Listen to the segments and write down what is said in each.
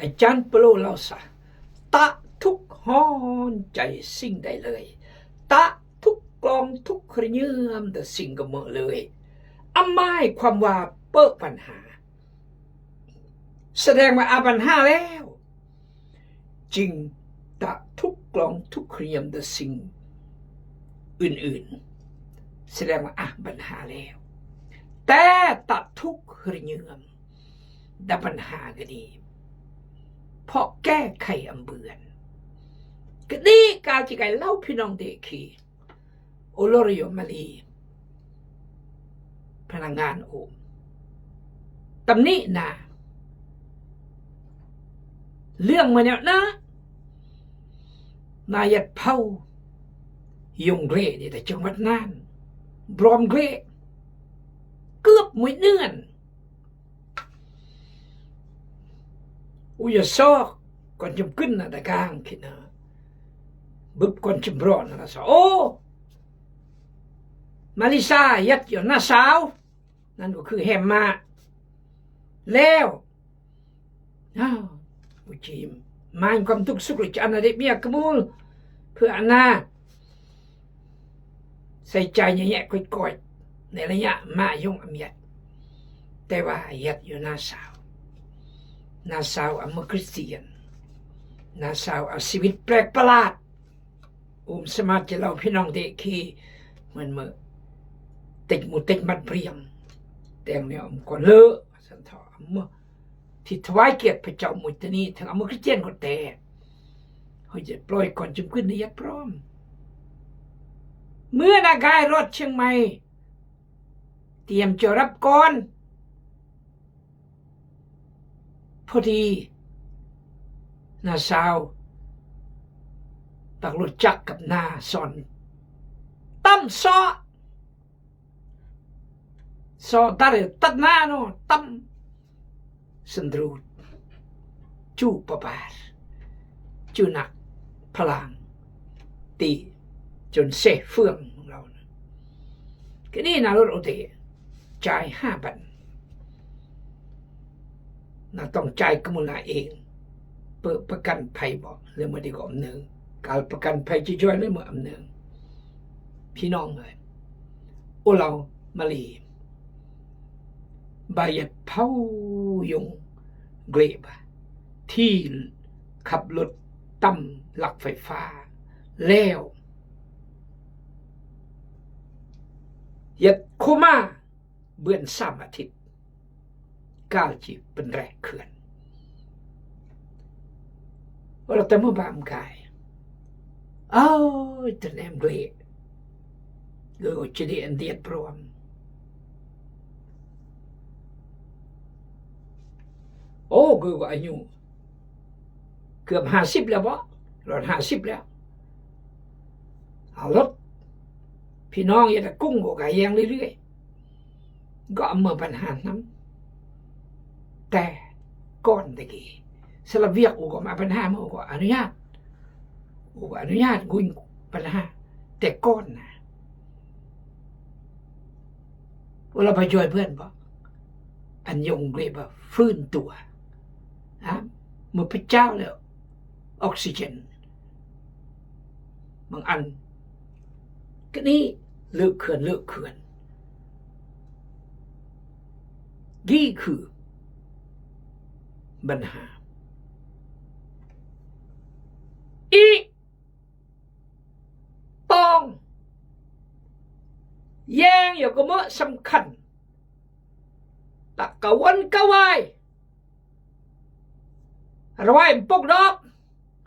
ອາຈານເປໂລເລົ່າຊະ, ຕະທຸກຮ້ອນໃຈສິ່ງໃດເລີຍ, ຕະທຸກກລອງທຸກຂະເຫຍື້ອມແຕ່ສິ່ງກະເມີເລີຍ. ອາ ໝາຍຄວາມວ່າເປີະບັນຫາ, ສະແດງວ່າອາບັນຫາແລ້ວ, ຈຶ່ງຕະທຸກກລອງທຸກຂະເຫຍື້ອມແຕ່ສິ່ງອື່ນໆ, ສະແດງວ່າອາບັນຫາແລ້ວ. ແຕ່ຕະທຸກຂະເຫຍື້ອມ ດາບັນຫາກະດີ ເພາະແກ້ໄຂອຳເບືອນກະດີ. ກາວຈິໄກເລົ່າພີ່ນ້ອງເດຄີ ໂອໂລຣິໂອມາລີ ພະນັກງານໂອມ ຕຳໜິນາ ເລື່ອງມາແນວໜ້າ ນາຍັດເຜົາ ຍົງເກຣ ນີ້ແຕ່ຈັງຫວັດນ່ານ ບຣອມເກຣ ເກືອບໝົດເນືອນ. ອຸຍະຊອກ ກ່ອນຈຳກຶນນະຕະກາງຄິດນະ ບຶບກ່ອນຈຳບຣອນນະສາ ໂອ ມາລິຊາ ຍັດຢູ່ໜ້າສາວ ນັ້ນກໍຄືແຮມມາແລ້ວ. ອ້າວ ອຸຈິມ ມານຄວາມທຸກສຸກ ຫຼືຈະອັນນາເດເມຍກະມູລ ເພື່ອອັນນາ ໃສ່ໃຈແຍະໆກ້ອຍໆ ໃນໄລຍະມາຍົງອຳຍັດ, ແຕ່ວ່າຍັດຢູ່ໜ້າສາວ, ໜ້າສາວອຳມະຄຣິສຕຽນ, ໜ້າສາວອາຊີວິດແປກປະຫຼາດ. ໂອມສາມາດຈະເລົ່າພີ່ນ້ອງເດຄີ ເໝືອນເມີ ເຕັກໝູເຕັກມັດປຣຽມ ແຕ່ງແນວອຳກ່ອນເລີ ສັນທອມ ທີ່ຖວາຍກຽດພະເຈົ້າມຸດຕະນີ ທັງອາເມລິການກໍແຕ່ ເຮົາຈະປ່ອຍກ່ອນຈຸມຂຶ້ນໃນຍັດພ້ອມ. ເມື່ອນາກາຍຮອດຊຽງໃໝ່ ຕຽມຈະຮັບກ່ອນ ພໍດີນ້າສາວຕັກລົດຈັກກັບນ້າສອນ ຕຳຊໍ ຊໍຕັດ ຕັດໜ້າເນາະ ຕຳສັນດຣູດ ຈູປະບາດ ຈູໜັກພະລັງ ຕີຈົນເຊເຟືອງຂອງລາວນະ. ກະນີ້ນາລົດໂອເຕ ຈ່າຍຫ້າພັນ ນາຕ້ອງຈ່າຍກະມຸນາເອງ. ເປີປະກັນໄພບໍ ຫຼືມື້ດີກວ່າອຳເນີງ ການປະກັນໄພຈະຊ່ວຍເຫຼືອມື້ອຳເນີງ. ພີ່ນ້ອງເອີຍ ໂອລາວມາລີ ບາຍັດເຜົາຍົງເກຣບ ທີ່ຂັບລົດຕຳຫຼັກໄຟຟ້າແລ້ວ ຍັດໂຄມາ ເບືອນສາມອາທິດ ກາວຈີເປັນແຣກເຂືອນ ເວົ້າແຕ່ມື້ບາມກາຍ ເອີຍ ຕະແນມເກລ ເກີໂອຈີດີອັນດຽດພຣອມ ໂອ ເກີກວ່າອາຍຸ ເກືອບຫ້າສິບແລ້ວບໍ? ຮອດຫ້າສິບແລ້ວ. ເອົາລົດ ພີ່ນ້ອງຢ່າຕະກຸ້ງໂອກາແຍງເລື້ອຍໆ ກໍເອົາເມືອບັນຫານນຳ. ແຕ່ກ່ອນຕະກີ້ ສຳລັບວຽກ ໂອກໍມາບັນຫາ ໂອກໍອະນຸຍາດ ໂອກໍອະນຸຍາດກຸ້ງບັນຫາ. ແຕ່ກ່ອນນະ ໂອລະໄປຊ່ວຍເພື່ອນບໍ? ອັນຍົງເກລບະຟື້ນຕົວ ອາ ເມື່ອພະເຈົ້າແລ້ວ ອອກຊີເຈນ ບາງອັນກະນີ້ເລີກເຂືອນ ເລີກເຂືອນ. ນີ້ຄືບັນຫາ ອີກ ຕ້ອງແຍງຢູ່ກັບເມື່ອສຳຄັນ ຕະກະວົນກະວາຍ ລະວາຍອຳປົກດອກ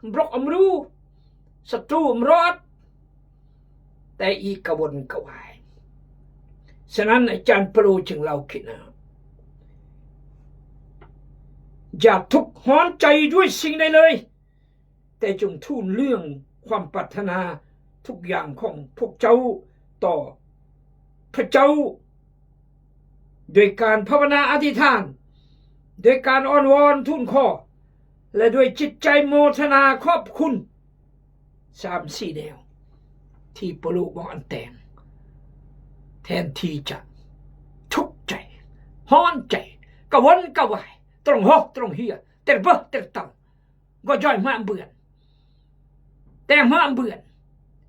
ອຳບົກອຳຣູ ສັດຕູອຳຣອດ ແຕ່ອີກກະວົນກະວາຍ. ສະນັ້ນ ອາຈານເປໂລຈຶ່ງເລົ່າຄິດນະ ຢ່າທຸກຮ້ອນໃຈດ້ວຍສິ່ງໃດເລີຍ ແຕ່ຈົ່ງທູນເລື່ອງຄວາມປາດຖະໜາທຸກຢ່າງຂອງພວກເຈົ້າຕໍ່ພະເຈົ້າ ດ້ວຍການພາວະນາອະທິຖານ, ດ້ວຍການອ້ອນວອນທູນຂໍ ແລະ ດ້ວຍຈິດໃຈໂມທະນາຂອບຄຸນ. ສາມສີ່ແນວທີ່ປະໂລບອກອັນແຕງ ແທນທີ່ຈະທຸກໃຈ, ຮ້ອນໃຈ, ກະວົນກະວາຍ, ຕຣົງຮອກຕຣົງເຮຍ, ເຕັດເບີ ເຕັດເຕົາ ກໍຈອຍມາອຳເບືອນ ແຕ່ງມາອຳເບືອນ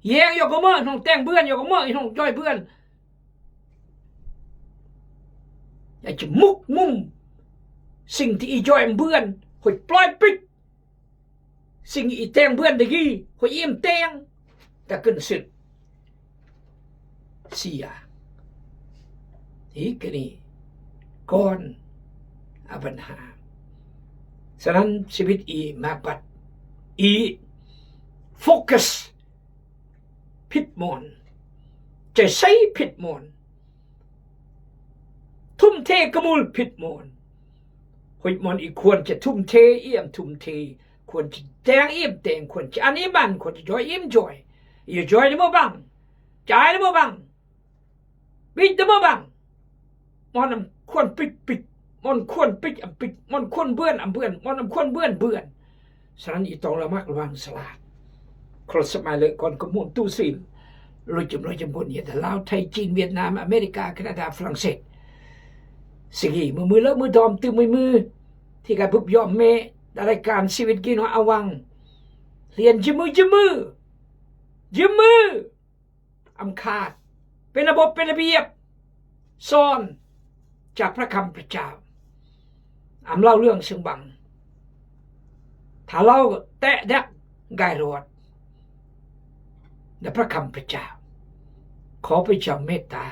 ແຍງຢອກກໍເມີ ນ້ອງແຕ່ງເບືອນ ຢອກກໍເມີ ນ້ອງຈອຍເບືອນ ຢາກຈະມຸກມຸມ ສິ່ງທີ່ອີຈອຍອຳເບືອນ ຫວຍປ່ອຍປິດ ສິ່ງອີແຕ່ງເບືອນຕະກີ້ ຫວຍອີມແຕ່ງ ຕະກຶນສຶກ ເສຍ ອີກນີ້ ກ່ອນ ອາບັນຫາ ສະນັ້ນ ຊີວິດອີມາກບັດ ອີໂຟກັສຜິດໝອນ ໃຈໃສຜິດໝອນ ທຸ່ມເທກະມູນຜິດໝອນ ຫວຍໝອນ ອີຄວນຈະທຸ່ມເທ ອີມທຸ່ມເທ ຄວນຈະແຕ່ງອີມແຕ່ງ ຄວນຈະອັນອີມອັນ ຄວນຈະຈອຍອີມຈອຍ ອີຈອຍນະເມີບັງ ຈາຍນະເມີບັງ ປິດນະເມີບັງ ໝອນຄວນປິດປິດ ໝອນຄວນປິດອຳປິດ ໝອນຄວນເບືອນອຳເບືອນ ໝອນຄວນເບືອນເບືອນ ສະນັ້ນ ອີຕ້ອງລະມັດລະວັງສະຫຼາດ ໂຄລສະມາຍເລີກອນກະມູນຕູ້ຊິນ ລຸຍຈຳລວຍຈຳບົນ ເຮັດໃຫ້ລາວ ໄທ ຈີນ ຫວຽດນາມ ອາເມລິກາ ການາດາ ຝຣັ່ງເສດ ຊິກີ ມືມືເລີກມືດອມ ຕື່ມມືມື ທີ່ການບຸບຍອມເມ ລາຍການຊີວິດກີນອອາວັງ ລຽນຈິມມືຈິມມື ຢິມມື ອຳຄາດ ເປັນລະບົບເປັນລະບຽບ ສອນຈາກພະຄຳພະເຈົ້າ ອຳເລົ່າເລື່ອງເຊິ່ງບັງ ຖ້າເລົ່າແຕະດັກກາຍລອດ ໃນພະຄຳພະເຈົ້າ ຂໍພະເຈົ້າເມດຕາ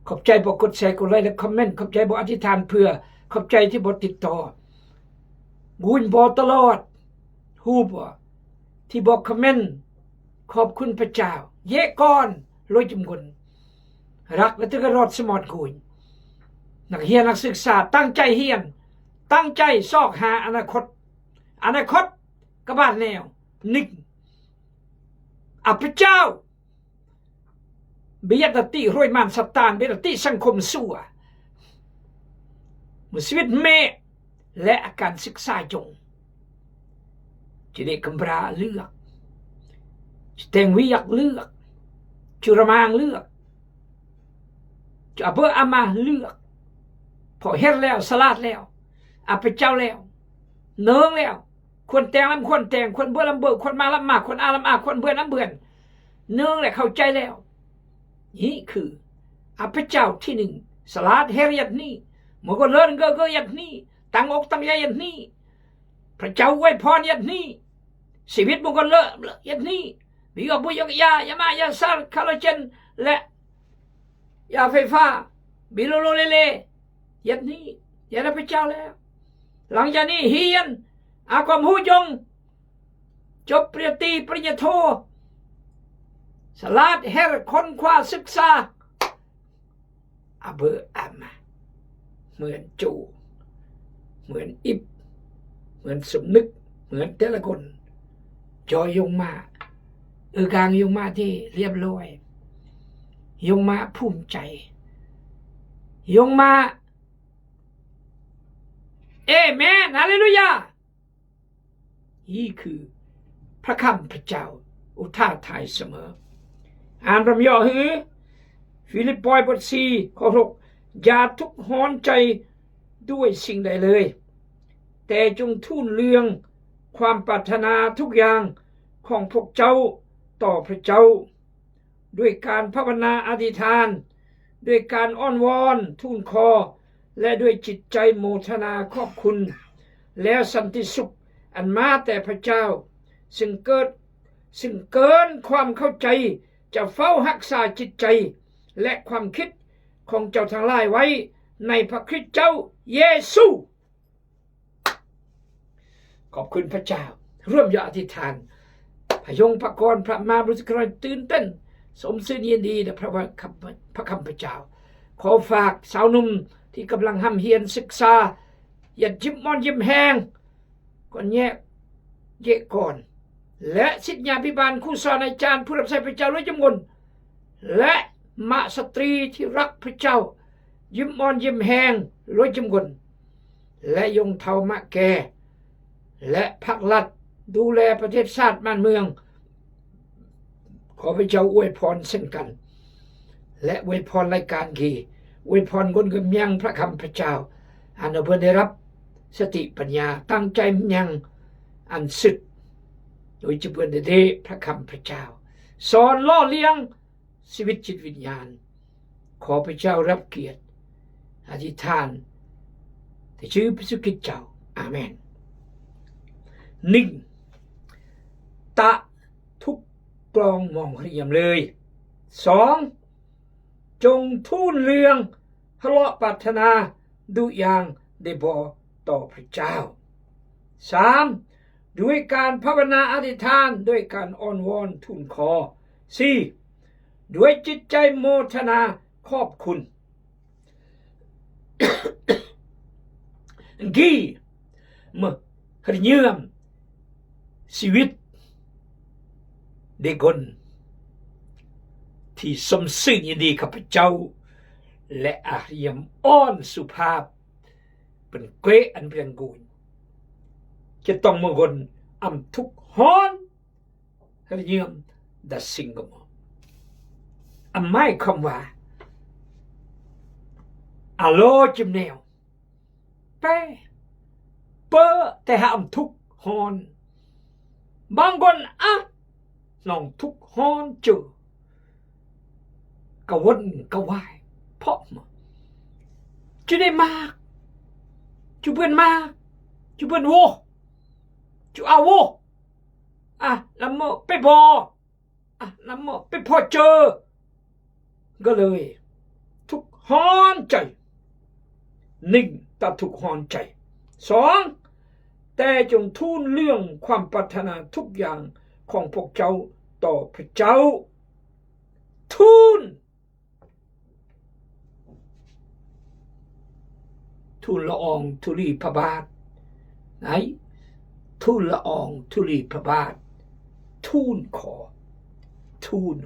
ຂອບໃຈບໍ່ກົດແຊ ກົດໄລ ແລະ ຄອມເມັນ ຂອບໃຈບໍ່ອະທິຖານເພື່ອ ຂອບໃຈທີ່ບໍ່ຕິດຕໍ່ ກູນບໍ່ຕະຫຼອດ ຮູ້ບໍ່ ທີ່ບໍ່ຄອມເມັນ ຂອບຄຸນພະເຈົ້າ ເຢກອນ ໂລຍຈຸມກຸນ ລັກ ແລະ ຕຶກກະຣອດສະໝອນກູນ ນັກຮຽນນັກສຶກສາ ຕັ້ງໃຈຮຽນ ຕັ້ງໃຈຊອກຫາອະນາຄົດ ອະນາຄົດກະບາດແນວ ໜຶ່ງ ອາພະເຈົ້າ ເບຍຕາຕິ ໂຮຍມານຊາຕານ ເບຍຕາຕິ ສັງຄົມຊົ່ວ ເມື່ອຊີວິດແມ່ ແລະ ອາການສຶກສາຈົງ ຈະໄດ້ກຳພາເລືອກ ຈະແຕ່ງວຽກເລືອກ ຈຸລະມາງເລືອກ ຈະອາເບີອາມາເລືອກ ເພາະເຮັດແລ້ວ ສະຫຼາດແລ້ວ ອາພະເຈົ້າແລ້ວ ເນີງແລ້ວ ຄວນແຕ່ງລຳຄວນແຕ່ງ ຄວນເບີລຳເບີ ຄວນມາລຳມາ ຄວນອາລຳອາ ຄວນເບືອນອຳເບືອນ ເນີງແລ້ວ ເຂົ້າໃຈແລ້ວ ນີ້ຄືອາພະເຈົ້າທີໜຶ່ງ ສະຫຼາດແຮຣຽດນີ້ ມັງກອນເລີນເກີເກີຍັດນີ້ ຕັ້ງອົກຕັ້ງໃຈຍັດນີ້ ພະເຈົ້າອວຍພອນຍັດນີ້ ຊີວິດມັງກອນເລີນຍັດນີ້ ມີອອກບຸຍອອກຢາ ຢາມ້າຢາສັດ ຄອລລາເຈນ ແລະ ຢາໄຟຟ້າ ບິໂລໂລເລເລ ເຮັດນີ້ ເຮັດໃຫ້ພະເຈົ້າແລ້ວ. ຫຼັງຈາກນີ້ຮຽນ ອາ ຄວາມຮູ້ຈົງ ຈົບປະລິນຍາຕີ ປະລິນຍາໂທ ສະຫຼາດແຮດຄົ້ນຄວ້າສຶກສາ ອາເບີອາມາ ເໝືອນໂຈ ເໝືອນອິບ ເໝືອນສົມນຶກ ເໝືອນແຕ່ລະຄົນ ຈອຍຍົງມາ ເອີກາງຍົງມາທີ່ລຽບລ້ອຍ ຍົງມາພູມໃຈ ຍົງມາ ເອເມນ ຮາເລລູຢາ. ນີ້ຄືພະຄຳພະເຈົ້າອຸທ້າທາຍສະເໝີ. ອ່ານພະຄຳຫຍໍ້ຮື ຟີລິບປອຍ ບົດສີ່ ຂໍ້ຫົກ ຢ່າທຸກຮ້ອນໃຈດ້ວຍສິ່ງໃດເລີຍ, ແຕ່ຈົ່ງທູນເລື່ອງຄວາມປາດຖະໜາທຸກຢ່າງຂອງພວກເຈົ້າຕໍ່ພະເຈົ້າ ດ້ວຍການພາວະນາອະທິຖານ, ດ້ວຍການອ້ອນວອນທູນຂໍ ແລະ ດ້ວຍຈິດໃຈໂມທະນາຂອບຄຸນ, ແລ້ວສັນຕິສຸກອັນມາແຕ່ພະເຈົ້າ ຊຶ່ງເກີດ ຊຶ່ງເກີນຄວາມເຂົ້າໃຈ ຈະເຝົ້າຮັກສາຈິດໃຈ ແລະ ຄວາມຄິດຂອງເຈົ້າທັງຫຼາຍໄວ້ໃນພະຄຣິດເຈົ້າເຢຊູ. ຂອບຄຸນພະເຈົ້າ. ຮ່ວມຢາອະທິຖານ. ພະຍົງພະກອນ ພະມາບຸລຸດ ກຳລັງຕື່ນເຕັ້ນ ສົມຊື່ນຍິນດີໃນພະຄຳ ພະຄຳພະເຈົ້າ. ຂໍຝາກຊາວໜຸ່ມທີ່ກຳລັງຮ່ຳຮຽນສຶກສາ ຢ່າຢິບມ່ອນຢິບແຮງ ກ່ອນແຍກ ເຢກອນ ແລະ ສິດຍາພິບານ ຄູສອນອາຈານ ຜູ້ຮັບໃຊ້ພະເຈົ້າຫຼາຍຈຳນວນ ແລະ ມະສະຕຣີທີ່ຮັກພະເຈົ້າ ຍິ້ມອ່ອນຍິ້ມແຮງຫຼວຍຈຳນວນ ແລະ ຍົງເຖົ້າມະແກ່ ແລະ ພັກລັດດູແລປະເທດຊາດບ້ານເມືອງ. ຂໍພະເຈົ້າອວຍພອນເຊັ່ນກັນ ແລະ ອວຍພອນລາຍການກີ ອວຍພອນຄົນກຳຍັງພະຄຳພະເຈົ້າ ອັນເພິ່ນໄດ້ຮັບ ສະຕິປັນຍາ, ຕັ້ງໃຈມັນຍັງອັນສຸດ, ໂດຍຈະເບິ່ງແຕ່ພະຄຳພະເຈົ້າ, ສອນຫຼໍ່ລ້ຽງຊີວິດຈິດວິນຍານ. ຂໍພະເຈົ້າຮັບກຽດອະທິຖານໃນຊື່ພະເຢຊູຄຣິດເຈົ້າ. ອາເມນ. ໜຶ່ງ, ຕະທຸກກລ່ອງໝອງຮະຍຽມເລີຍ. ສອງ, ຈົ່ງທູນເລື່ອງ ທະເລາະປາດຖະໜາດຸຢ່າງໄດ້ບໍ່ຕໍ່ພະເຈົ້າ. ສາມ, ດ້ວຍການພາວະນາອະທິຖານ ດ້ວຍການອ້ອນວອນທູນຂໍ. ສີ່, ດ້ວຍຈິດໃຈໂມທະນາຂອບຄຸນ. ກີ ມະ ຮະຍືມຊີວິດເດັກຄົນທີ່ຊົມຊື່ນຍິນດີຂ້າພະເຈົ້າ ແລະ ອາຮຽມອ່ອນສຸພາບ ເປັນເກອັນເປັນກູນ ຈະຕ້ອງມາຄົນອຳທຸກຮ້ອນ ຮະຍືມດັດສິງກະໝໍ ອຳໝາຍຄວາມວ່າ ອາໂລຈິມແນວ ແປ ເປີ ແຕ່ຫາອຳທຸກຮ້ອນ ບາງຄົນ ອະ ນ້ອງທຸກຮ້ອນເຈີ ກະວົນກະວາຍ ເພາະມາ ຈະໄດ້ມາ ຈະເບິ່ນມາ ຈະເບິ່ນໂວ ຈະອາໂວ ອະ ລະເມີໄປພໍ ອະ ລະເມີໄປພໍເຈີ ກໍເລີຍທຸກຮ້ອນໃຈ. ໜຶ່ງ ຕາທຸກຮ້ອນໃຈ. ສອງ ແຕ່ຈົ່ງທູນເລື່ອງຄວາມປາດຖະໜາທຸກຢ່າງຂອງພວກເຈົ້າຕໍ່ພະເຈົ້າ. ທູນ ທູນລະອອງທຸລີພະບາດ ໄດ້ ທູນລະອອງທຸລີພະບາດ ທູນຂໍ ທູນ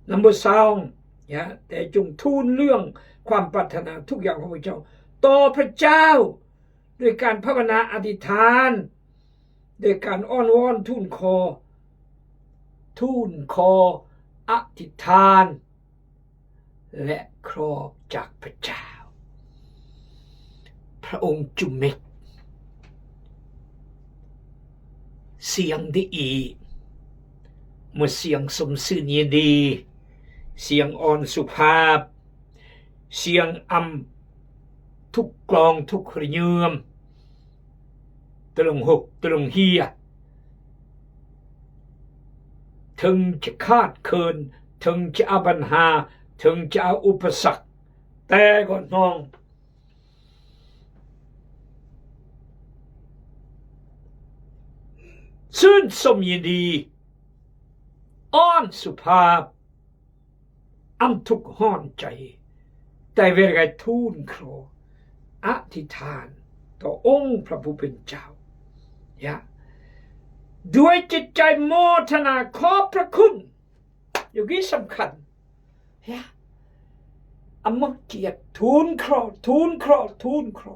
Number ສອງ ນະ ແຕ່ຈົ່ງທູນເລື່ອງຄວາມປາດຖະໜາທຸກຢ່າງຂອງພວກເຈົ້າຕໍ່ພະເຈົ້າ ດ້ວຍການພາວະນາອະທິຖານ ດ້ວຍການອ້ອນວອນທູນຂໍ ທູນຂໍ ອະທິຖານ ແລະ ຂໍຈາກພະເຈົ້າ. ພະອົງຈຸເມັກ ສຽງດີອີ ເມື່ອສຽງຊົມຊື່ນຍິນດີ ສຽງອ່ອນສຸພາບ ສຽງອຳທຸກກລ່ອງທຸກຮະຍືມ ຕະຫຼົງຫົກ ຕະຫຼົງເຮຍ ເຖິງຈະຂາດເຂີນ ເຖິງຈະອາບັນຫາ ເຖິງຈະອາອຸປະສັກ ແຕ່ກໍນ້ອງ ຊື່ນຊົມຍິນດີ ອ່ອນສຸພາບ ອຳທຸກຮ້ອນໃຈ ແຕ່ເວລາໃດທູນຂໍ ອະທິຖານຕໍ່ອົງພະຜູ້ເປັນເຈົ້າ ດ້ວຍຈິດໃຈໂມທະນາຂອບພະຄຸນ. ຢູ່ທີ່ສຳຄັນ ອາມະຈຽດ ທູນຂໍ ທູນຂໍ ທູນຂໍ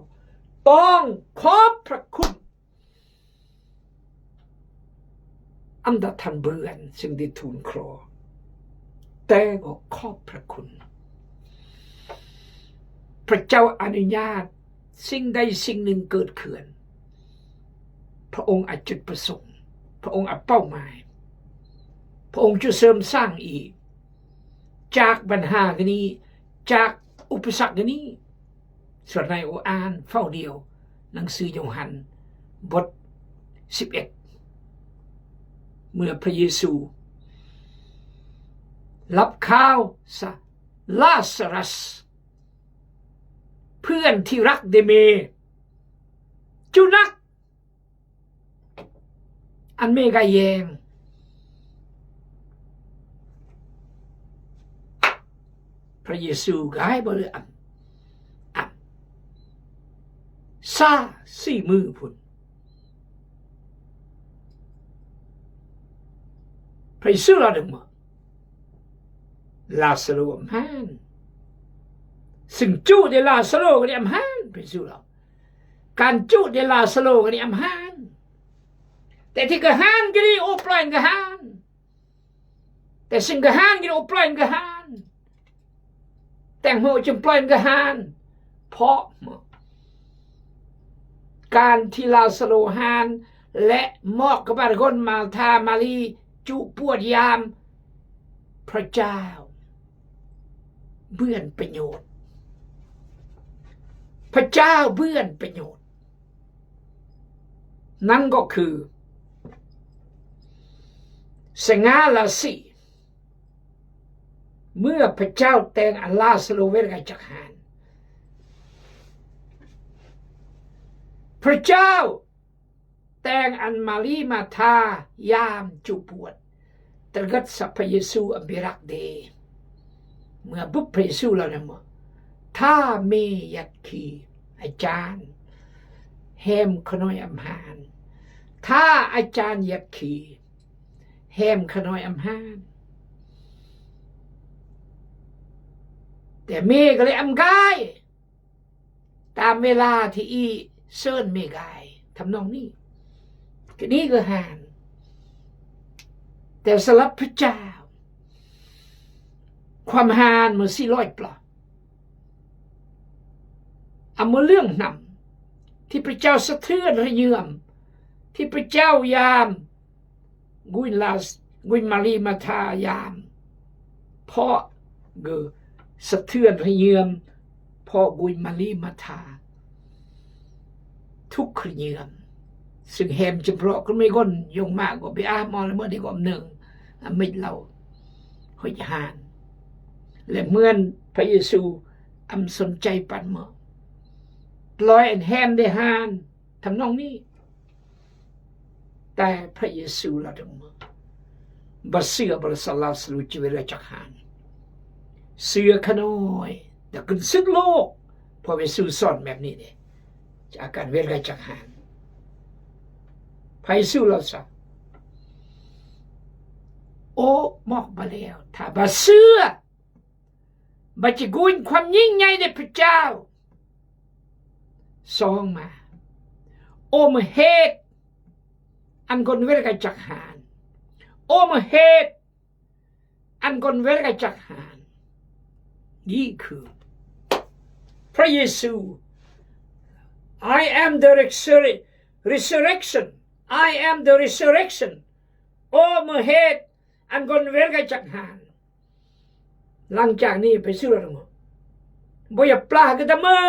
ຕ້ອງຂອບພະຄຸນ ອຳນາດທັນເບືອນ ຊຶ່ງໄດ້ທູນຂໍ ແຕ່ກໍຂອບພະຄຸນ ພະເຈົ້າອະນຸຍາດສິ່ງໃດສິ່ງໜຶ່ງເກີດຂຶ້ນ ພະອົງອາດຈຸດປະສົງ ພະອົງອາດເປົ້າໝາຍ ພະອົງຈະເສີມສ້າງອີກ ຈາກບັນຫານີ້ ຈາກອຸປະສັກນີ້ ສ່ວນໃນໂອອ່ານເຝົ້າດຽວ ໜັງສືໂຍຮັນ ບົດສິບເອັດ ເມື່ອພະເຢຊູ ຮັບຂ່າວ ຊາ ລາຊາຣັສ ເພື່ອນທີ່ຮັກເດເມ ຈຸນັກ ອັນເມກາແຍງ ພະເຢຊູກາຍບໍເລີອຳ ອຳ ຊາສີ່ມື້ພຸ້ນ ພະເຢຊູລາວເດີມ ລາຊາໂຣອຳຫານ ຊຶ່ງຈຸເດລາຊາໂຣກໍໄດ້ອຳຫານ ພະເຢຊູລາວ ການຈຸເດລາຊາໂຣກໍໄດ້ອຳຫານ ແຕ່ທີ່ກະຫານກໍດີ ໂອປລາຍກະຫານ ແຕ່ຊຶ່ງກະຫານກໍດີ ໂອປລາຍກະຫານ ແຕ່ງໂຮຈຶ່ງປລາຍກະຫານ ເພາະ ການທີ່ລາຊາໂລຮ້ານ ແລະ ໝໍກກັບບ້ານຄົນ ມາທາ ມາລີ ຈຸປວດຢາມ ພະເຈົ້າເບື່ອນປະໂຫຍດ, ພະເຈົ້າເບື່ອນປະໂຫຍດ. ນັ້ນກໍຄື ສະຫງ່າລາສີ ເມື່ອພະເຈົ້າແຕ່ງອັນລາຊາໂລເວລກາຈັກຫານ, ພະເຈົ້າແຕ່ງອັນມາລີມາທາຍາມຈຸປວດ, ຕະເກີດສັບພະເຢຊູອຳເບຣັກເດ. ເມື່ອບຸບພະເຢຊູລາວນຳ ຖ້າເມຢາກຂີ່ ອາຈານ ແຮມຂະນ້ອຍອຳຫານ, ຖ້າອາຈານຢາກຂີ່ ແຮມຂະນ້ອຍອຳຫານ. ແຕ່ເມກໍເລີຍອຳກາຍ ຕາມເວລາທີ່ອີ່ເຊີນເມກາຍ ທຳນອງນີ້. ກໍນີ້ຄືຮ້ານ. ແຕ່ສຳລັບພະເຈົ້າ ຄວາມຮ້ານເມື່ອສີ່ຮ້ອຍປະ ອຳມາເລື່ອງນຳ ທີ່ພະເຈົ້າສະເທືອນຣະເຍື່ອມ ທີ່ພະເຈົ້າຢາມ ກຸນລາສ ກຸນມາລີມາທາຍາມ ເພາະເກີດສະເທືອນຣະເຍື່ອມ ເພາະກຸນມາລີມາທາທຸກຣະເຍື່ອມ ຊຶ່ງແຮມຈຳເພາະ ກໍມີຄົນຍົງມາກໍໄປອາມອລະເມີດດີກວ່າໜຶ່ງ ອາມິດເຫຼົ່າ ຫົວຈະຫານ ແລະ ເໝືອນພະເຢຊູອຳສົນໃຈປັນເມີ ປລ່ອຍອັນແຮມໄດ້ຫານ ທຳນອງນີ້. ແຕ່ພະເຢຊູລາວດອກເມີ ບໍ່ເຊື່ອ ບໍ່ລະສາລາສະຫຼຸດຈະເວລກາຈັກຫານ ເຊື່ອຂ້ານ້ອຍ ແຕ່ຂຶ້ນສຸດໂລກ. ພະເຢຊູສອນແບບນີ້ເດ້ ຈາກການເວລກາຈັກຫານ ພະເຢຊູລາວສະ ໂອ້ ມອກມາແລ້ວ ຖ້າບໍ່ເຊື່ອ ບັດຈະກຸນຄວາມຍິ່ງໃຫຍ່ໃນພະເຈົ້າ ສອງມາ ໂອມເຫດ ອັນກົນເວລກາຈັກຫານ ໂອມເຫດ ອັນກົນເວລກາຈັກຫານ ນີ້ຄືພະເຢຊູ I am the resurre- resurrection I am the resurrection ໂອມເຫດ ອັນກົນເວລກາຈັກຫານ. ຫຼັງຈາກນີ້ໄປສູ່ລະ ບໍ່ຢາກປາກະຕະເມີ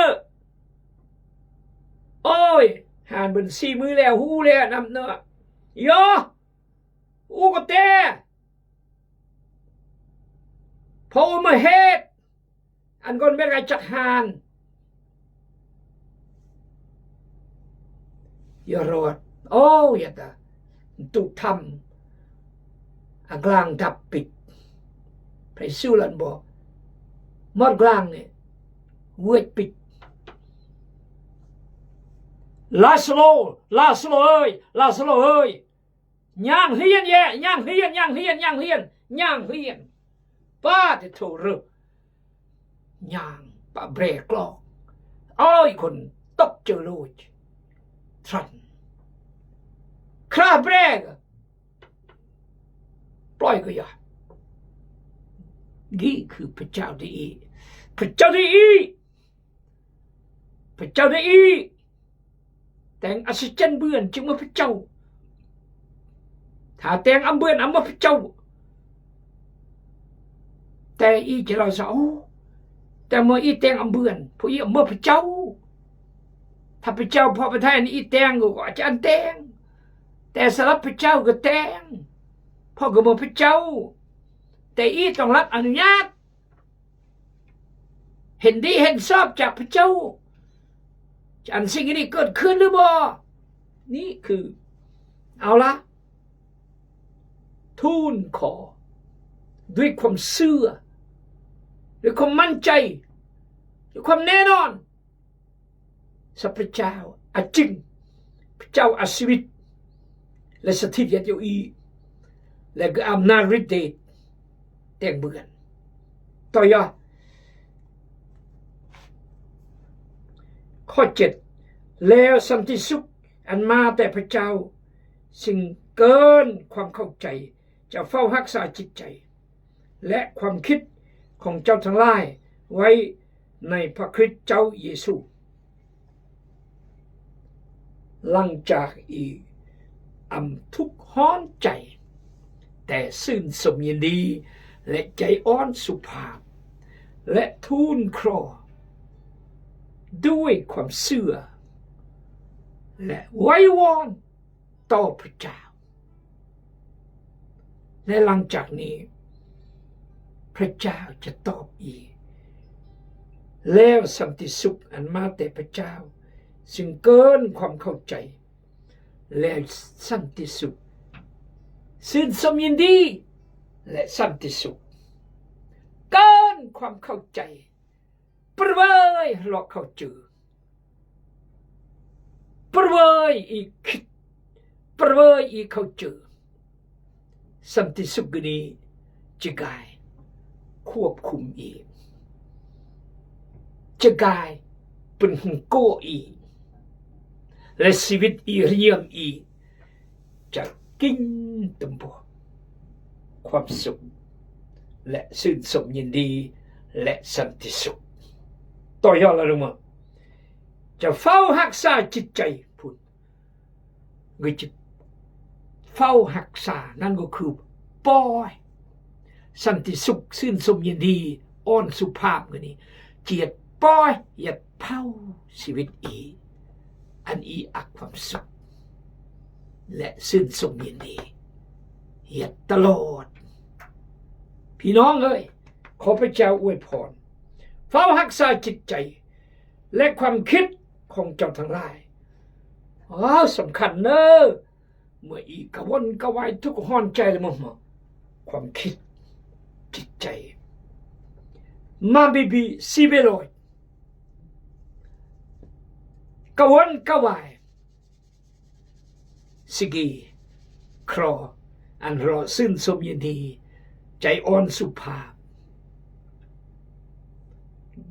ໂອ້ຍ ຫານເບິ່ງສີ່ມື້ແລ້ວ ຮູ້ແລ້ວນຳເນາະ ໂຍ ອູກະແຕ ພະອົງມາເຮັດ ອັນກ່ອນເວລາຈັກຫານ ຢ່າລອດ ໂອ້ ຢ່າຕາ ຕຸທຳ ອາກລາງດັບປິດ ໄປສູ່ລັນບໍ ໝົດກລາງນີ້ ເວີດປິດ ລາຊາໂລ ລາຊາໂລເອີຍ ລາຊາໂລເອີຍ ຍ່າງຮຽນແຍ ຍ່າງຮຽນ ຍ່າງຮຽນ ຍ່າງຮຽນ ຍ່າງຮຽນ ປາຕິໂທເອີ ຍ່າງປະແບຣກລອກ ອ້ອຍ ຄົນຕົກເຈີໂລດ ທຣັນ ຄຣາແບຣກ ປ່ອຍກໍຢ່າ ນີ້ຄືພະເຈົ້າໄດ້ອີກ ພະເຈົ້າໄດ້ອີກ ພະເຈົ້າໄດ້ອີກ ແຕງອັດສະຈັນເບືອນຈຶ່ງມາພະເຈົ້າ ຖ້າແຕງອຳເບືອນອຳມາພະເຈົ້າ ແຕ່ອີຈະລາວສາວ ແຕ່ເມື່ອອີແຕງອຳເບືອນ ພວກອີອຳມາພະເຈົ້າ ຖ້າພະເຈົ້າພະປະທານອີແຕງກໍອາຈານແຕງ ແຕ່ສຳລັບພະເຈົ້າກໍແຕງ ເພາະກໍເມື່ອພະເຈົ້າ ແຕ່ອີຕ້ອງຮັບອະນຸຍາດ ເຫັນດີເຫັນຊອບຈາກພະເຈົ້າ ຈາກອັນສິ່ງນີ້ເກີດຂຶ້ນຫຼືບໍ່? ນີ້ຄື ເອົາລະ ທູນຂໍດ້ວຍຄວາມເຊື່ອ ດ້ວຍຄວາມໝັ້ນໃຈ ດ້ວຍຄວາມແນ່ນອນ ສັບພະເຈົ້າອາຈິງ ພະເຈົ້າອາຊີວິດ ແລະ ສະຖິດຢູ່ອີ ແລະ ກໍອຳນາດລິດເດດ ແຕ່ງເບືອນ ຕໍ່ຍາ ຂໍ້ເຈັດ ແລ້ວສັນຕິສຸກອັນມາແຕ່ພະເຈົ້າ ຊຶ່ງເກີນຄວາມເຂົ້າໃຈ ຈະເຝົ້າຮັກສາຈິດໃຈ ແລະ ຄວາມຄິດຂອງເຈົ້າທັງຫຼາຍໄວ້ໃນພະຄຣິດເຈົ້າເຢຊູ. ຫຼັງຈາກອີອຳທຸກຮ້ອນໃຈ, ແຕ່ຊື່ນຊົມຍິນດີ ແລະ ໃຈອ່ອນສຸພາບ ແລະ ທູນຂໍດ້ວຍຄວາມເຊື່ອ ແລະ ໄຫວ້ວອນຕໍ່ພະເຈົ້າ. ແລະ ຫຼັງຈາກນີ້ ພະເຈົ້າຈະຕອບອີກ, ແລ້ວສັນຕິສຸກອັນມາແຕ່ພະເຈົ້າ ຊຶ່ງເກີນຄວາມເຂົ້າໃຈ, ແລະ ສັນຕິສຸກ, ຊື່ນຊົມຍິນດີ ແລະ ສັນຕິສຸກ ເກີນຄວາມເຂົ້າໃຈ. ປະເວີຍເລາະເຂົ້າຈື່, ປະເວີຍອີກຄິດ, ປະເວີຍອີກເຂົ້າຈື່, ສັນຕິສຸກນີ້ຈະກາຍຄວບຄຸມອີກ, ຈະກາຍເປັນຫຸງໂກອີກ, ແລະ ຊີວິດອີກ ຮຽມອີກ ຈະກິນຕົມບົວຄວາມສຸກ ແລະ ຊື່ນຊົມຍິນດີ ແລະ ສັນຕິສຸກ. ຕໍ່ຍອດລະລົງມາ ຈະເຝົ້າຮັກສາຈິດໃຈພຸ້ນ, ກໍຈະເຝົ້າຮັກສາ, ນັ້ນກໍຄືປ່ອຍ ສັນຕິສຸກ, ຊື່ນຊົມຍິນດີ, ອ່ອນສຸພາບ ກໍນີ້ ຈະປ່ອຍ ຢ່າເຜົາຊີວິດອີກ ອັນອີອັກຄວາມສຸກ ແລະ ຊື່ນຊົມຍິນດີ ເຮັດຕະຫຼອດ. ພີ່ນ້ອງເອີຍ, ຂໍພະເຈົ້າອວຍພອນ, ເຝົ້າຮັກສາຈິດໃຈ ແລະ ຄວາມຄິດຂອງເຈົ້າທັງຫຼາຍ. ອ້າວ, ສຳຄັນເນີ, ເມື່ອອີກະວົນກະວາຍທຸກຮ້ອນໃຈແລ້ວມາ, ຄວາມຄິດຈິດໃຈ ມາບີບີຊີເວໂລຍ ກະວົນກະວາຍ ຊິກີ ຄລໍ ອັນເລາະຊື່ນຊົມຍິນດີ ໃຈອ່ອນສຸພາບ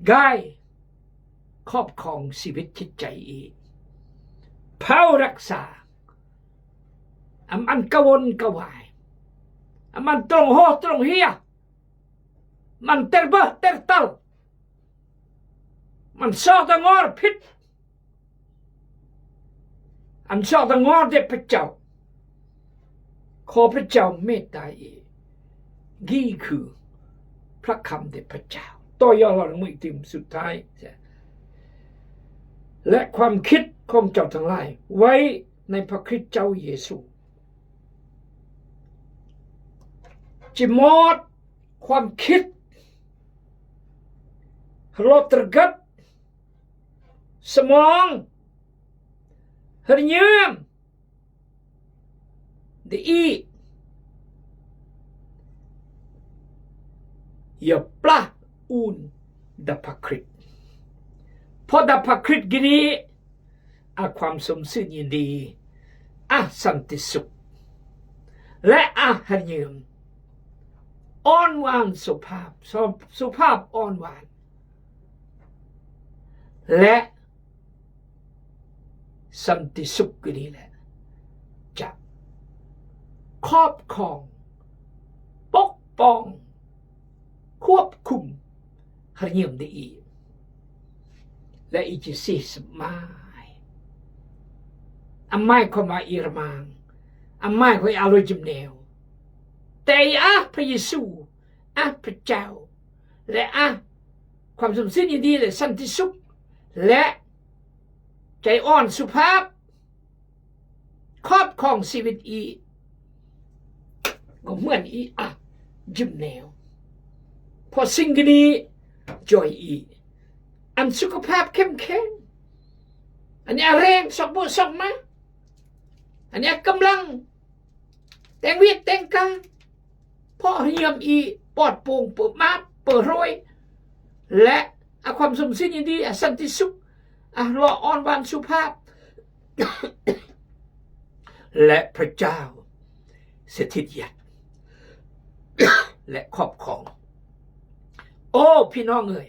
ກາຍຄອບຄອງຊີວິດຈິດໃຈອີກ ເຝົ້າຮັກສາ ອຳອັນກະວົນກະວາຍ ອຳອັນຕົງໂຮຕົງເຮຍ ມັນເຕີເບີເຕີເຕີ ມັນຊອກຕະງອດຜິດ ອັນຊອກຕະງອດແດ່ພະເຈົ້າ ຂໍພະເຈົ້າເມດຕາອີກ. ນີ້ຄືພະຄຳແດ່ພະເຈົ້າ. ຕໍ່ຍອດລະມື້ຕື່ມສຸດທ້າຍ ແລະ ຄວາມຄິດຂອງເຈົ້າທັງຫຼາຍໄວ້ໃນພະຄຣິດເຈົ້າເຢຊູ ຈິມອດ ຄວາມຄິດ ໂລດຕະກັດ ສະໝອງ ຮະຍາມ ດະອີ ຢ່າປະອູນດາພະຄຣິດ ເພາະດາພະຄຣິດກິນີ ອາ ຄວາມສົມຊື່ນຍິນດີ ອາ ສັນຕິສຸກ ແລະ ອາ ຮະຍາມ ອ່ອນຫວານສຸພາບ ສຸ ສຸພາບອ່ອນຫວານ ແລະ ສັນຕິສຸກນີ້ແຫຼະ ຈະຄອບຄອງ ປົກປ້ອງ ຄວບຄຸມ ຮະຍາມໄດ້ອີກ ແລະ ອີກຈະເສດສະໝາຍ ອາ ໝາຍຄວາມວ່າອີຣະມາງ ອາ ໝາຍຄວາມອາໂລຈິມແນວ ແຕ່ອາ ພະເຢຊູ ອາ ພະເຈົ້າ ແລະ ອາ ຄວາມສົມຊື່ນຍິນດີ ແລະ ສັນຕິສຸກ ແລະ ໃຈອ່ອນສຸພາບ ຄອບຄອງຊີວິດອີກ ກໍເໝືອນອີກ ອາ ຈິມແນວ ເພາະສິ່ງດີໆ ຈອຍອີກ ອັນສຸຂະພາບເຂັ້ມແຂງ ອັນອາແຮງຊອກເບາະຊອກມາ ອັນອາກຳລັງ ແຕ່ງວຽກແຕ່ງການ ເພາະຮະຍາມອີປອດໂປ່ງ ເປີດມາບ ເປີດໂຮຍ ແລະ ອາຄວາມສົມຊື່ນຍິນດີ ອາສັນຕິສຸກ ອາເລາະອ່ອນຫວານສຸພາບ ແລະ ພະເຈົ້າສະຖິດຍັດ ແລະ ຄອບຄອງ. ໂອ້ ພີ່ນ້ອງເອີຍ,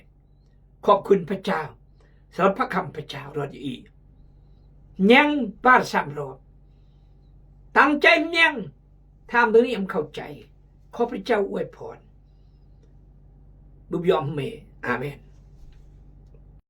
ຂອບຄຸນພະເຈົ້າສຳລັບພະຄຳພະເຈົ້າ. ລອດອີ ຍັງບາດສາມລອບ. ຕັ້ງໃຈຍັງ, ຖາມໂດຍນີ້ອຳເຂົ້າໃຈ. ຂໍພະເຈົ້າອວຍພອນ. ບຸບຍອມເມ. ອາເມນ.